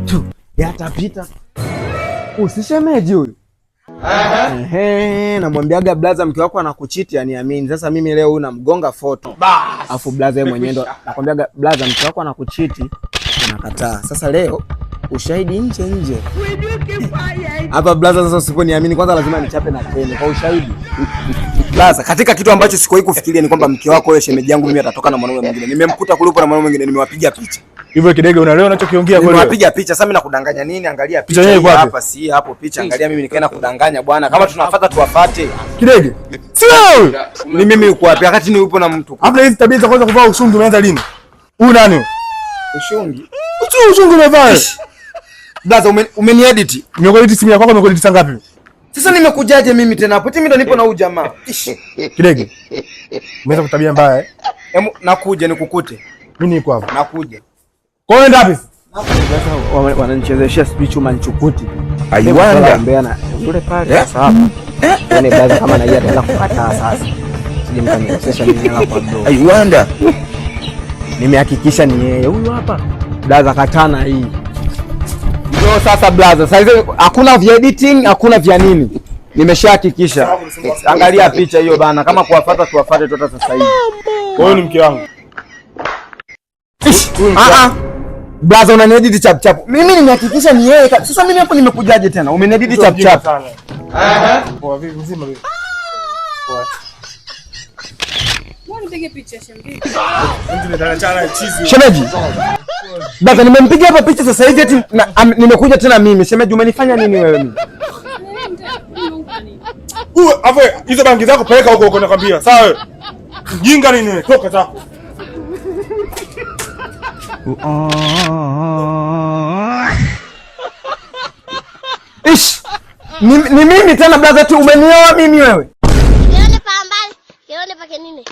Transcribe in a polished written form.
Tu yatapita. Usishemeji huyu. Ehe, namwambiaga blaza mke wako anakuchiti aniamini. Sasa mimi leo huyu namgonga foto. Afu blaza yeye mwenyewe ndo nakwambiaga blaza mke wako anakuchiti unakataa. Sasa leo ushahidi nje nje. Hapa blaza, sasa usiponiamini kwanza lazima nichape na tena kwa ushahidi. Blaza, katika kitu ambacho sikuwahi kufikiria ni kwamba mke wako wewe shemeji yangu mimi atatoka na mwanaume mwingine. Nimemkuta kule na mwanaume mwingine, nimewapiga picha. Hivyo Kidege, unaelewa unachokiongea kweli? Nimewapiga picha. Sasa mimi nakudanganya nini? Angalia Picha picha yenyewe hii iko wapi? hapa, si hapo picha. Angalia mimi nikaenda kudanganya bwana. Kama tunafuata tuwafate. Kidege. Si wewe. Ni mimi uko wapi? Wakati ni upo na mtu. Hapo hizi tabia za kwanza kuvaa ushungi umeanza lini? Huyu nani? Ushungi. Ushungi umevaa. Blaza, umeniedit. Nimekuedit simu yako, nimekuedit saa ngapi? Sasa nimekujaje mimi tena hapo? Mimi ndo nipo na huyu jamaa. Kidege. Umeanza kutabia mbaya eh? Emu, nakuja nikukute. Mimi niko hapa. Nakuja. Kwa hiyo wapi? Sasa wananichezeshia sijui chuma nchukuti. I wonder. Na yule pale sasa hapa. Yaani blaza kama na yeye ataenda kukataa sasa. Sije mkanikosesha mimi hela kwa bro. I wonder. Nimehakikisha ni yeye huyu hapa. Blaza katana hii. Ndio sasa blaza, sasa hizi hakuna vya editing, hakuna vya nini. Nimeshahakikisha. Angalia picha hiyo bana, kama kuwafuata tuwafuate tu hata sasa hivi. Huyu ni mke wangu. Ah ah. Blaza, unaniedit chap chap. Mimi nimehakikisha ni yeye. Sasa mimi hapo nimekujaje tena? Umeniedit chap chap. Poa vipi mzima vipi? Poa. Mbona nipige picha shemeji? Shemeji. Blaza, nimempiga hapa picha sasa hivi eti nimekuja tena mimi. Shemeji, umenifanya nini wewe mimi? Uwe, afu hizo bangi zako peleka huko huko nakwambia. Sawa wewe. Mjinga nini wewe? Toka zako. Ish. Ni mimi tena blaza tu umenioa mimi wewe. Kione pa mbali, kione pa kenini.